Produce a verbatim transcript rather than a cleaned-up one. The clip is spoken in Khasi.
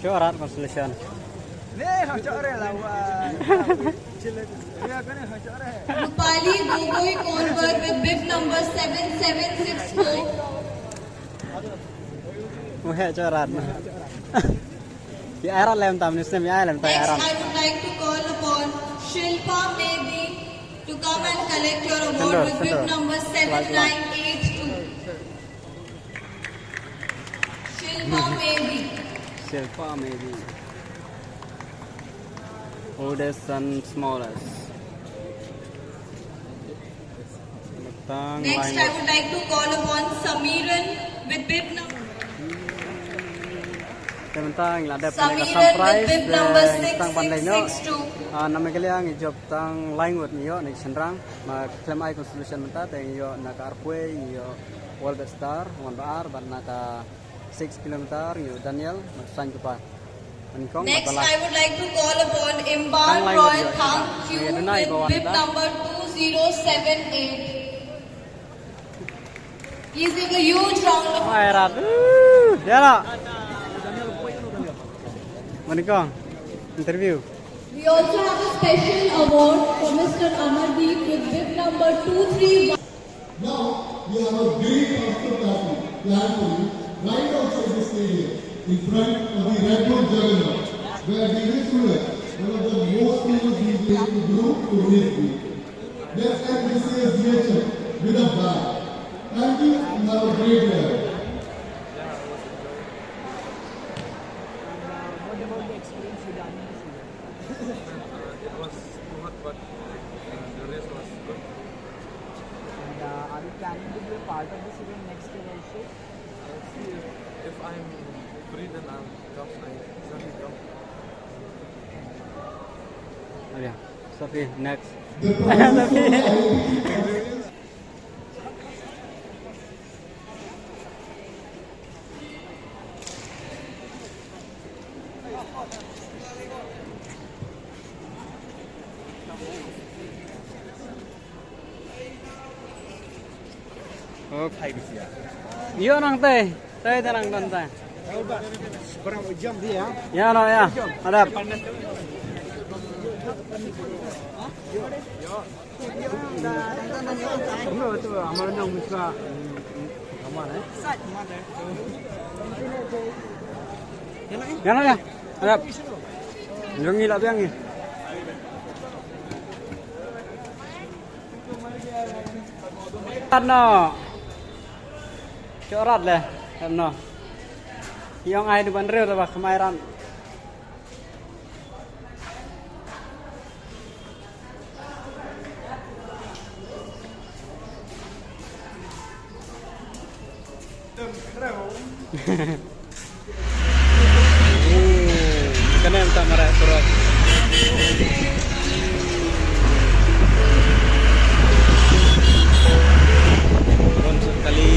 Chorat consolation. Rupali Gogoi Konwar with bib number seven seven six four. Wah, chorat. Ya, ai rat lem tam, ni snem ya, ai lem tam, ai rat. Next, I would like to call upon Shilpa Medi to come and collect your award with bib number seven nine eight two. Shilpa Medi. Shilpa Medi. Oldest son, smallest. Next, I would like to call upon Samiran with bib number. Te mynta ngi la dep Samiran with bib number six six six two. Ah, na Meghalaya ngi jop tang lai ngut ngi ïoh na ki shynrang. Ma khlem ai consolation mynta te ngi ïoh na ka arphew ngi ïoh Walbet Star, wan ba ar, bad na ka six kilometer ngi ïoh Daniel, ma ka saiñ kpa. Next, I would like to call upon Imban Roy Thang Q with bib number two zero seven eight. Please give a huge round of applause. Ai rat. Uh, ya lah. Manikong. Interview. We also have a special award for Mister Amardeep with bib number two three one. Now, we have a great concert party planned for you right outside the stadium, in front of the Red Bull Juggernaut, where we wish you one of the most famous D J in the group to raise you. Let's end this year's D J with a bang. Thank you and have a great year. It was too hot, but, uh, the race was good. And, uh, are you planning to be a part of this event next year also? I'll see if, if I'm free, then I'll come. I usually come. Oh, yeah. Sophie, next. Sophie. Okay. Ïoh nang te. Te te nang don te. Barang jam dia. Ya, no, ya. Hadap. Yan lang, yan. Harap. Jong ngi lah biang ngi. Rat no. Chorat le. Rat no. Yong ai du ban reu ba khmai ran. Kane mynta mareh surok. Ron sut kali.